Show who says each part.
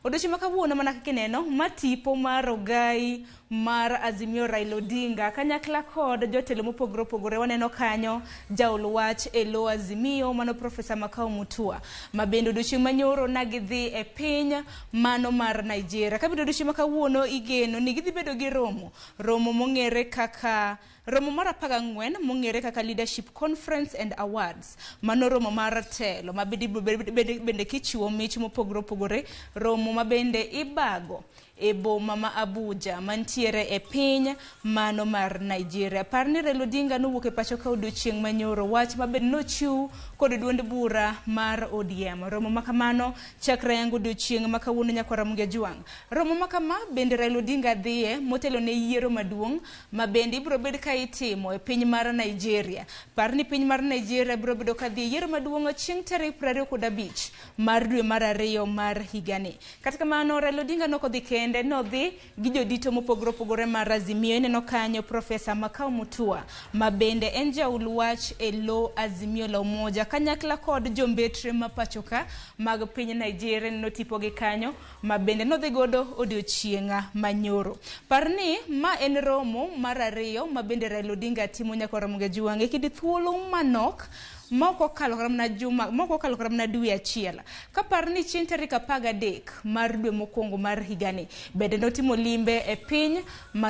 Speaker 1: Odiochieng' ma kawuono mana kaka ineno, ma tipo mar ogai mar Azimio Raila Odinga kanyakla kod jotelo mopogore opogore. Waneno kanyo jaol wach e lo Azimio mano Profesa Makau Mutua ma bende odiochieng' manyoro na gidhi e piny mano mar Nigeria. Kabende odiochieng' ma kawuono igeno ni gidhi bedo gi romo, romo mong'ere kaka Romo mar 14 mong'ere kaka Leadership Conference and Awards. Mano romo mar telo ma bende bende kichiwo mich mopogore opogore, romo ma bende ibago e boma ma Abuja mantiere e piny mano mar Nigeria. Par ni Raila Odinga nowuok e pacho ka odiochieng' manyoro, wach ma bende nochiw kod duond bura mar ODM. Romo ma kamano chakre yango odiochieng' ma kawuono nyakwar Ramogi Ajwang'. Romo ma kama bende Raila Odinga dhiye motelo ne yiero maduong' ma bende ibiro bed ka itimo e piny mar Nigeria. Par ni piny mar Nigeria biro bedo ka dhi e yiero maduong' chieng' tarik 25 mar dwe mar ariyo mar higani. Kata kamano, Raila Odinga ne ok odhi kende, nodhi gi jodito mopogore opogore mar Azimio. Ineno kanyo Profesa Makau Mutua ma bende en jaul wach e lo Azimio la Umoja kanyakla kod jombetre ma pachoka mag piny Nigeria. Ineno tipogi kanyo ma bende nodhi godo odiochieng' manyoro. Par ni ma en romo mar ariyo ma bende Raila Odinga timo nyaka Ramogi Ajwang' e kind thuolo manok ma ok okalo kata mana juma, ma ok okalo kata mana dwe achiel. Ka par ni chieng' tarik 13 mar dwe mokwongo mar higani bende notimo limbe e piny ma